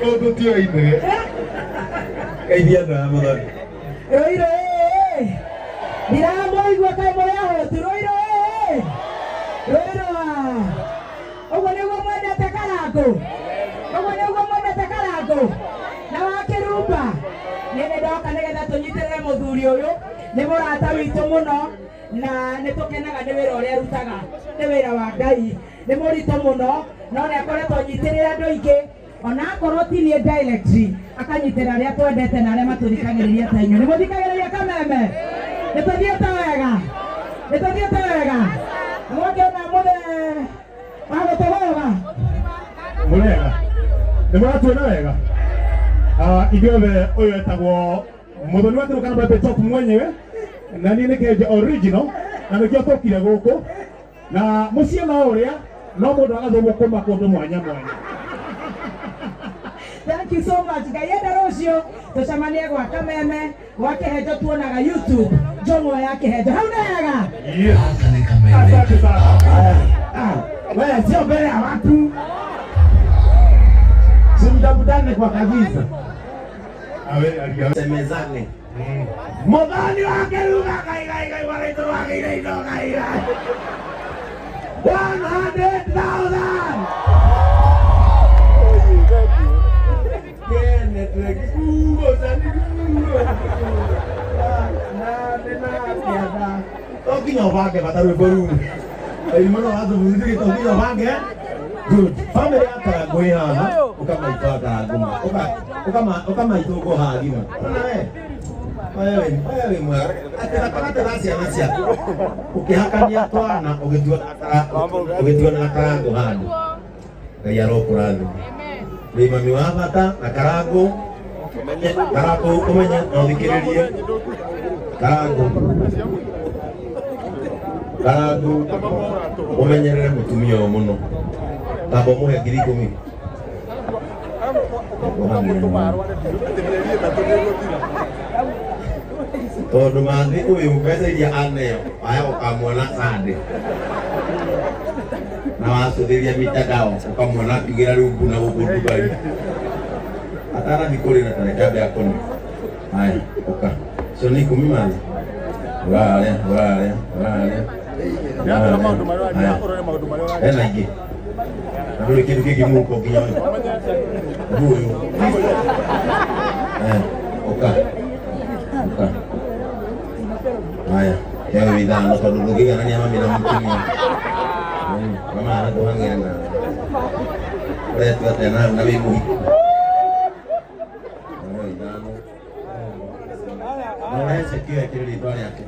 Kũu tũtioine. Geithia andũ aya mũthoni. Rũirũ ĩĩ ndiramũigua kaĩ mũrĩ ahũtu. Rũirũ ĩĩ rũirũ aa. Ũguo nĩguo mwendete Karangũ, ũguo nĩguo mwendete Karangũ na wa Kĩrumba. Niĩ nĩ ndoka nĩgetha tũnyitĩrĩre mũthuri ũyũ, nĩ mũrata witũ mũno na nĩ tũkenaga nĩ wĩra ũrĩa arutaga, nĩ wĩra wa Ngai, nĩ mũritũ mũno no nĩ akoretwo anyitĩrĩre andũ aingĩ ona akorwo ti niĩ directly, akanyitĩrĩra arĩa twendete na arĩa matũthikagĩrĩria ta inyuĩ. Nĩ mũthikagĩrĩria Kameme? Nĩ tũthiĩte wega, nĩ tũthiĩte wega. Mwakĩona mũthee wa gũtũgũga. Mũrega. Nĩ mũratuona wega? Ah, ithuothe ũyũ etagwo Mũthoni wa Turukana Pepe Top mwenyewe na niĩ nĩ Kenja original na nĩkĩo tũkire gũkũ na mũciĩ no ũrĩa no mũndũ agathũgũkũma kũndũ mwanya mwanya. Thank you so much. Ngai enda rũciũ tũcemanie gwa Kameme gwa Kĩhenjo, tuonaga YouTube njũng'wa ya Kĩhenjo hau nĩ hega. Yes. Asante sana. Wewe sio mbele ya watu, simtafutane kwa kabisa, Awe aria. Semezane. Muthoni wa Kĩruga ngai ngai ngai waraitũ rwagĩire indo ngai ngai 100,000 Kene twekikugo to nginya ũbange bata rwĩmbo ruu ĩrimũ no watũbundithia to nginya ũbange. Good family ya Karangũ ĩ haha, ũkamaitũ wa Karangũ ma ũkamaitũ ũkũ haha gima. Ona we wewe wĩ mwega atĩ gatagatĩ ga ciana ciaku ũkĩhakania twana ũgĩtuana na Karangũ handũ. Ngai arokũrathima. Wĩ mami wa bata na Karangũ. Karangũ ũmenye na ũthikĩrĩrie Karangũ. Karangũ ũmenyerere mũtumia ũyũ mũno. Tamba ũmũhe 10,000. Tondũ mathĩ ũyũ mbeca iria aneo aya ũkamuona Sunday na wacũthĩria mitandao ũkamuona akiugĩra rĩu mbuna gũkũ Dubai atanathi kũrĩra tareke ambe akone. Haya, ũka icio nĩ 10 mathĩ ũrarĩa ũrarĩa ũrarĩa. Haya, hena ingĩ na ndũrĩ kĩndũ kĩngĩ mũhuko nginya ũyũ ũyũ. Haya, ũka ũka. Haya, heo 5 tondũ ndũngĩiganania mami na mũtumia. Mama arakũhang'ĩra nawe ũretua atĩa nawe na wĩ mũhiku. Heo 5 na ũrehe ceki ĩyo ĩkĩre rĩtwa rĩake.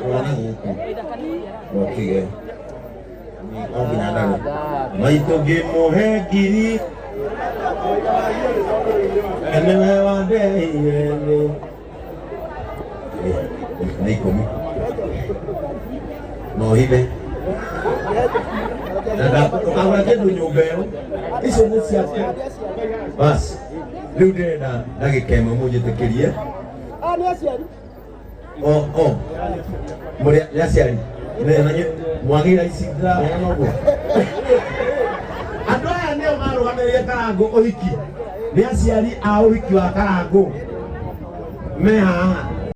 Rora gũkũ ũtige no nginya ndarĩ maitũ ngĩmũhe ngiri nĩwe wandeire nĩ 10 no hithe na ndũkagũra kĩndũ nyũmba ĩyo, icio nĩ ciaku. Bas, rĩu ndĩrenda ndagĩka ĩmwe mũnjĩtĩkĩrie. O o mũrĩ nĩ aciari. Mwagĩra ici ndĩraheana ũguo andũ aya nĩo marũgamĩrĩire Karangũ ũhiki, nĩ aciari a ũhiki wa Karangũ me haha.